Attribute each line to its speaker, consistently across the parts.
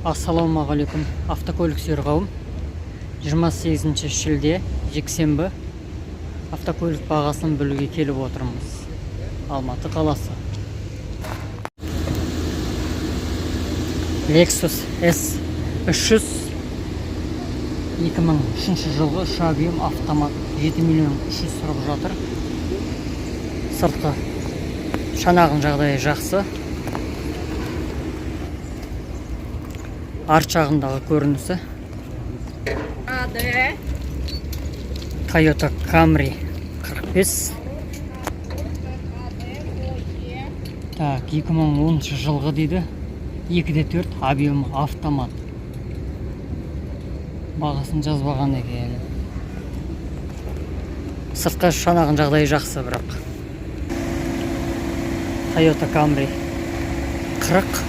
Speaker 1: Ассалаумағалейкум, автокөлік сүйер қауым. 28 шілде, жексенбі. Автокөлік бағасын білуге келіп отырмыз. Алматы қаласы. Lexus S300, 2003 жылғы, үш объем, автомат, 7 миллион 300 сұрап жатыр. Сыртқы шанағының жағдайы жақсы. Арт жағындағы көрінісі.
Speaker 2: АД.
Speaker 1: Toyota Camry 45. Так, 2010 жылғы дейді. 2,4 объем, автомат. Бағасын жазбаған екен. Сыртқы шанағының жағдайы жақсы бірақ. Toyota Camry 40,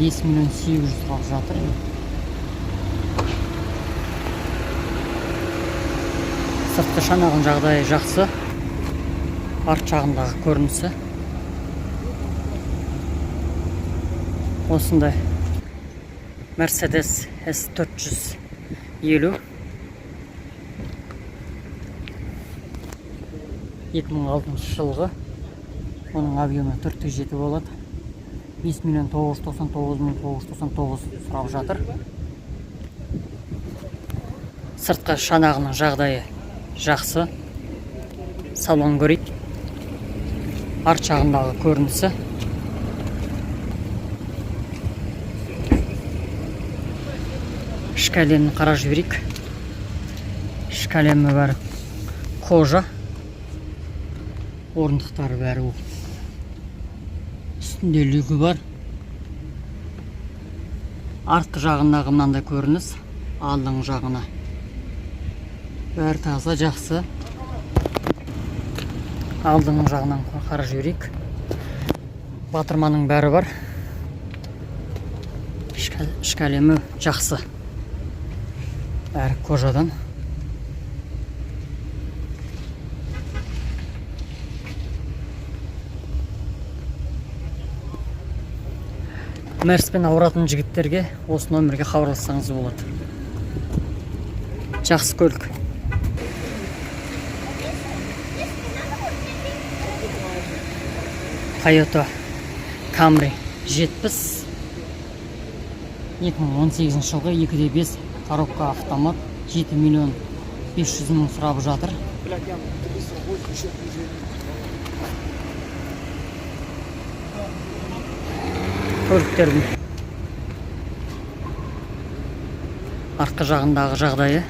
Speaker 1: 5 миллион 800 сұрап жатыр. Сыртқы шанағының жағдайы жақсы. Арт жағындағы көрінісі осындай. Mercedes S450, 2006 жылғы, оның объемы 4,7 болады. 5 миллион 999 мың 999 сұрап жатыр. Сыртқы шанағының жағдайы жақсы. Салон көрейік. Арт жағындағы көрінісі. Ішкі әлемін қарап жіберейік. Ішкі әлемі бәрі кожа. Орындықтары бәрі үстінде люгі бар. Артқы жағындағы мынандай көрініс, алдыңғы жағына. Бәрі таза, жақсы. Алдыңғы жағынан қарап жіберейік. Батырманың бәрі бар. Ішкі әлемі жақсы. Бәрі кожадан. Мерспен ауыратын жігіттерге осы номерге хабарлассаңыз болады. Жақсы көлік. Toyota Camry 70, 2018 жылғы, 2,5 коробка автомат, 7 миллион 500 мың сұрап жатыр.
Speaker 3: Блядь, я 380 уже.
Speaker 1: Көліктердің артқы жағындағы жағдайы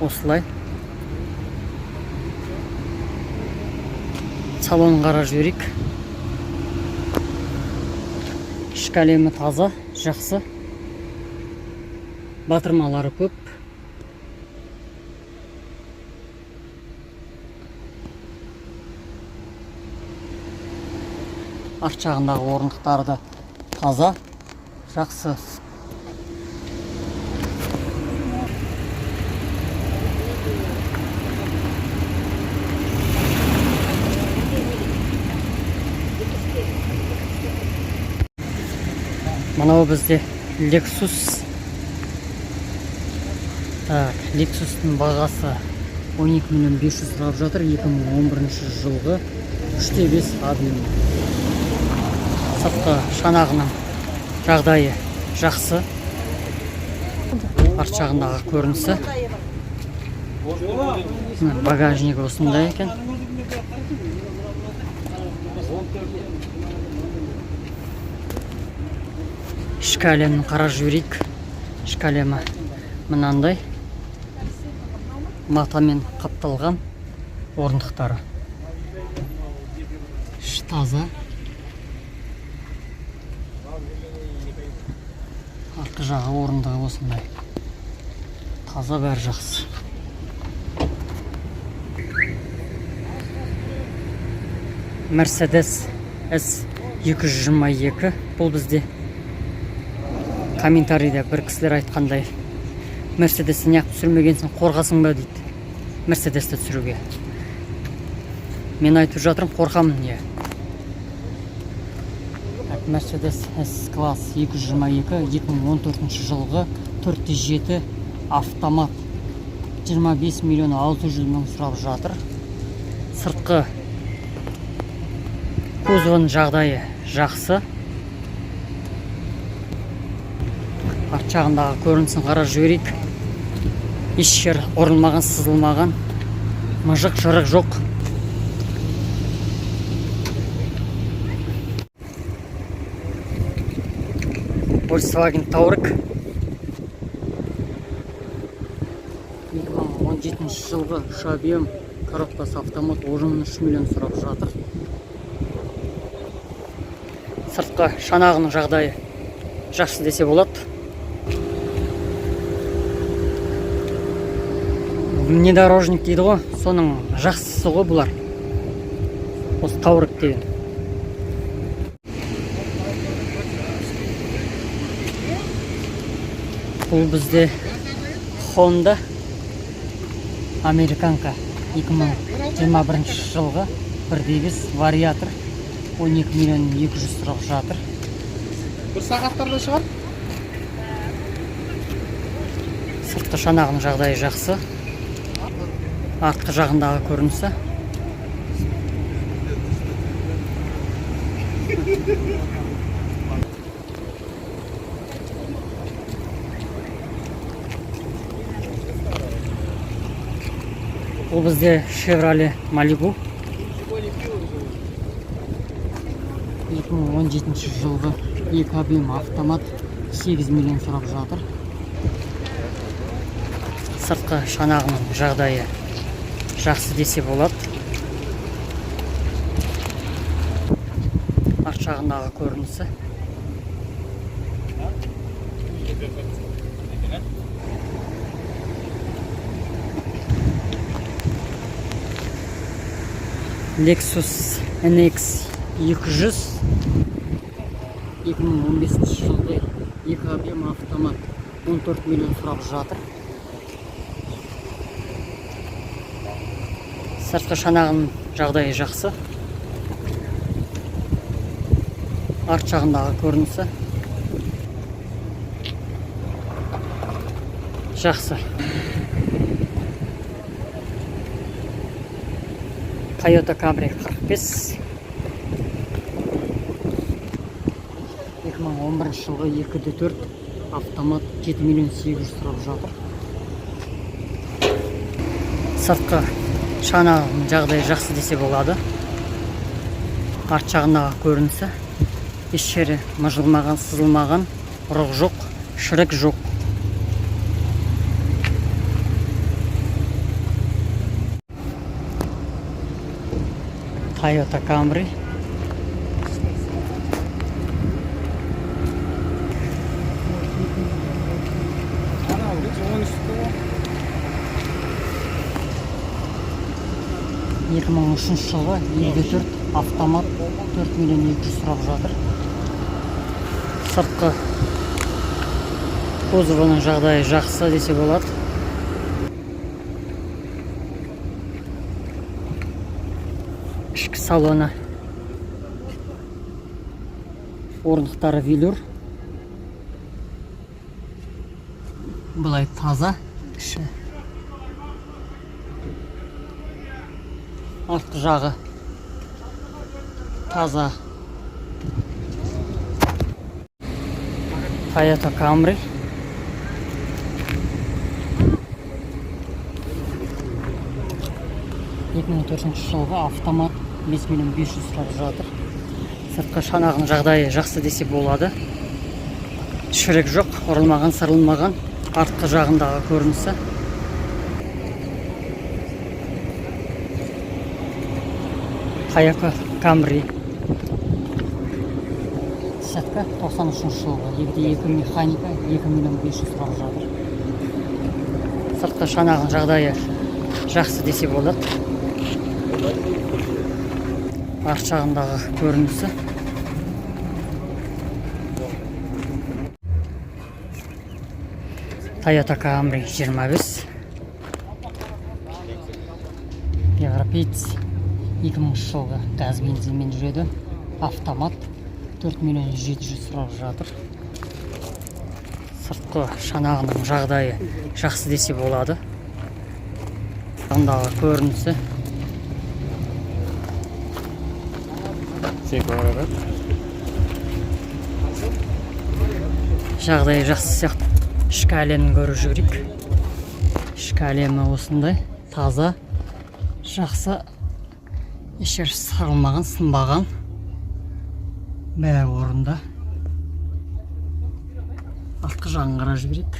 Speaker 1: осылай. Салонын қарап жіберейік. Ішкі әлемі таза, жақсы. Батырмалары көп. Арт жағындағы орындықтары да таза, жақсы. Мынау бізде Lexus. Так, Lexus'тың бағасы 12 миллион 500 сұрап жатыр, 2011 жылғы, 3,5 объем. Сыртқы шанағының жағдайы жақсы. Арт жағындағы көрінісі. Мына багажнигі осындай екен. Ішкі әлемін қарап жіберейік. Ішкі әлемі мынандай. Матамен қапталған орындықтары. Іші таза. Артқы жағы, орындығы осындай. Таза, бәрі жақсы. Mercedes S 222. Бұл бізде комментарийде бір кісілер айтқандай, Мерседесті неғып түсірмегенсің, қорқасың ба дейді Мерседесті түсіруге. Мен айтып жатырмын, қорқамын, иә. Mercedes S-класс 222, 2014 жылғы, 4.7 автомат, 25 миллион 600 мың сұрап жатыр. Сыртқы кузовының жағдайы жақсы. Арт жағындағы көрінісін қарап жіберейік. Еш жер ұрылмаған, сызылмаған, мыжық жырық жоқ. Volkswagen Touareg, 2017 жылғы, үш объем, коробкасы автомат, 13 миллион сұрап жатыр. Сыртқы шанағының жағдайы жақсы десе болады. Внедорожник дейді ғой, соның жақсысы ғой бұлар, осы Touareg деген. Бұл бізде Honda Американка, 2021 жылғы, 1.5 вариатор, 12 миллион 200 сұрап жатыр.
Speaker 3: Бір сағаттарда шығар.
Speaker 1: Сыртқы шанағының жағдайы жақсы. Артқы жағындағы көрінісі. Бұл бізде Chevrolet Malibu, 2017 жылғы, екі объем автомат, 8 миллион сұрап жатыр. Сыртқы шанағының жағдайы жақсы десе болады. Арт жағындағы көрінісі. Lexus NX 200, 2015 жылғы, екі объем автомат, 14 миллион сұрап жатыр. Сыртқы шанағының жағдайы жақсы. Арт жағындағы көрінісі жақсы. Toyota Camry 45, 2011 жылғы, 2.4 автомат, 7 миллион 800 сұрап жатыр. Сыртқы шанағының жағдайы жақсы десе болады. Арт жағындағы көрінісі. Еш жері мыжылмаған, сызылмаған, ұрық жоқ, шірік жоқ. Toyota Camry.
Speaker 3: Анау он үсті ғой.
Speaker 1: 2003 жылғы, 2.4 автомат, 4 миллион 200 сұрап жатыр. Сыртқы кузовының жағдайы жақсы десе болады. Ішкі салоны, орындықтары велюр, былай таза іші. Артқы жағы таза. Toyota Camry, 2004 жылғы, автомат, 5 миллион 500 сұрап жатыр. Сыртқы шанағының жағдайы жақсы десе болады. Шірік жоқ, ұрылмаған, сырылмаған. Артқы жағындағы көрінісі. Toyota Camry десятка, 93 жылғы, 2.2 механика, 2 миллион 500 сұрап жатыр. Сыртқы шанағының жағдайы жақсы десе болады. Арт жағындағы көрінісі. Toyota Camry 25 европеец, 2000 жылғы, газ, бензинмен жүреді, автомат, 4 миллион 700 сұрап жатыр. Сыртқы шанағының жағдайы жақсы десе болады. Ондағы көрінісі. Жағдайы жақсы сияқты. Ішкі әлемін көріп жіберейік. Ішкі әлемі осындай таза, жақсы, еш жері сырылмаған, сынбаған, бәрі орында. Артқы жағын қарап жіберейік.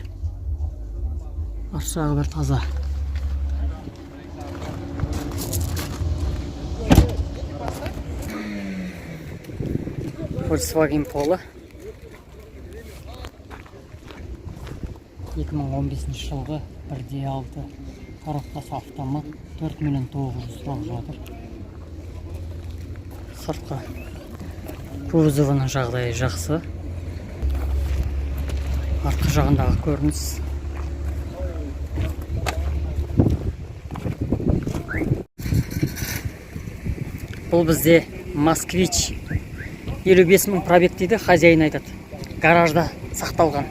Speaker 1: Арт жағы бір таза. Volkswagen Polo 2015 жылғы, 1.6 коробкасы автомат, 4 миллион 900 сұрап жатыр. Сыртқы кузовының жағдайы жақсы. Артқы жағындағы көрініс. Бұл бізде Москвич, 55 мың пробег дейді, хозяин айтады. Гаражда сақталған,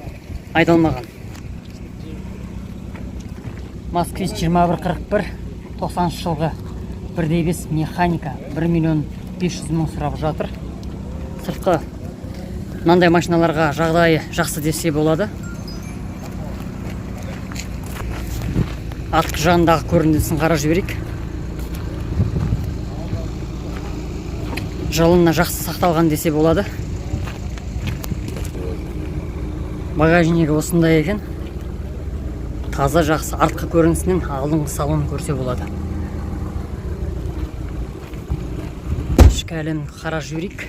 Speaker 1: айдалмаған. Москвич 2141, 90 жылғы, 1.5 механика, 1 миллион 500 мың сұрап жатыр. Сыртқы мынандай машиналарға жағдайы жақсы десе болады. Артқы жағындағы көрінісін қарап жіберейік. Жылына жақсы сақталған десе болады. Багажнигі осындай екен. Таза, жақсы. Артқы көрінісінен алдыңғы салонын көрсе болады. Ішкі әлемін қарап жіберейік.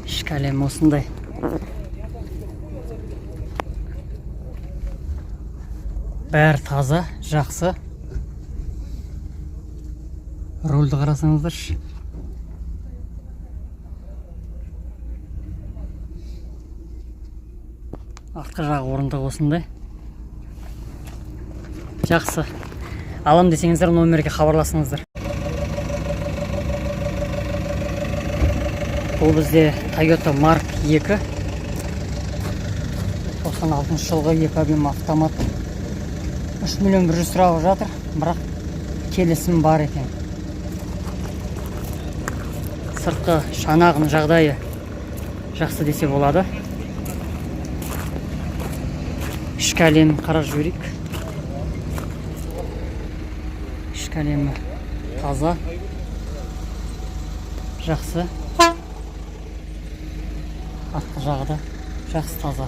Speaker 1: Ішкі әлем осындай. Бәрі таза, жақсы. Рульді қарасаңыздаршы. Артқы жағы орындығы осындай. Жақсы. Алам десеңіздер, номерге хабарласыңыздар. Бұл бізде Toyota Mark 2, 96 жылғы, 2 объем автомат, 3 миллион 100 сұрап жатыр, бірақ келісім бар екен. Сыртқы шанағының жағдайы жақсы десе болады. Ішкі әлемін қарап жіберейік. Ішкі әлемі таза, жақсы. Артқы жағы да жақсы, таза.